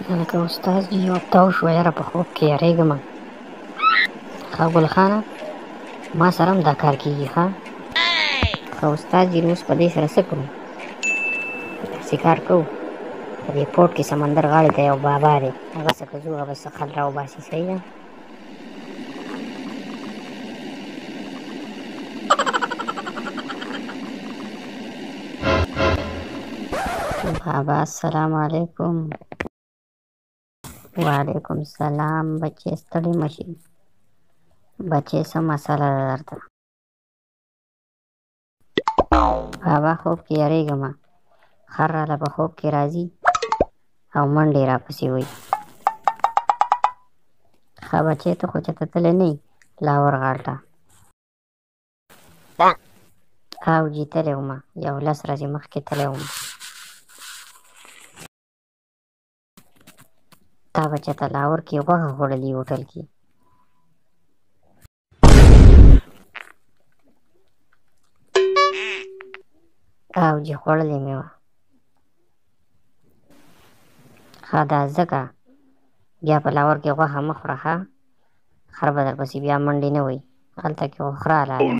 لکه استاد جي، یو هفته وشوه، یاره په خوب کې یارېږم. ښه ګل خانه، ما سره هم دا کار کېږي. ښه ښه استاد جي، نو اوس په دې سره څه کړو؟ داسې کار کوو، په دې پورټ کې سمندر غاړې ته یو بابا دی، هغه څه که ځو، هغه به څه خل راوباسي. صحیح ده. بابا السلام علیکم. وعلیکم سلام بچې، ستړي مه شي بچې. څه مسله ده درته؟ بابا خوب کې یارېږم، خر راله په خوب کې راځي او منډې راپسې وایي. ښه بچې، ته خو چېرته تللی نه یې لاهور غاړ ته؟ او جي، تللی وم، یو 10 ورځې مخکې تللی وم. تا به چېرته لاهور کې غوښه خوړلي هوټل کې؟ او جي، خوړلې مې وه. ښه دا ځکه بیا په لاهور کې غوښه مه خوره، ښه خر به درپسې بیا منډې نه وهي، هلته کې خو خره لاله.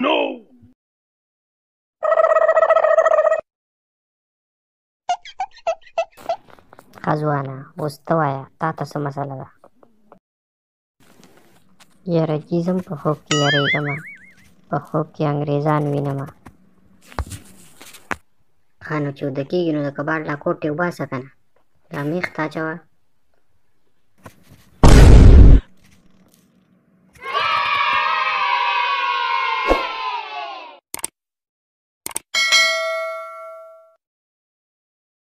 ښه ځوانه، اوس ته وایه، تا ته څه مسله ده؟ یاره جي، زه هم په خوب کې یارېږم، په خوب کې انګریزان وینم. ښه نو چې وده کېږي نو د کباړ لا کوټې وباسه که نه، دا میخ ته اچوه.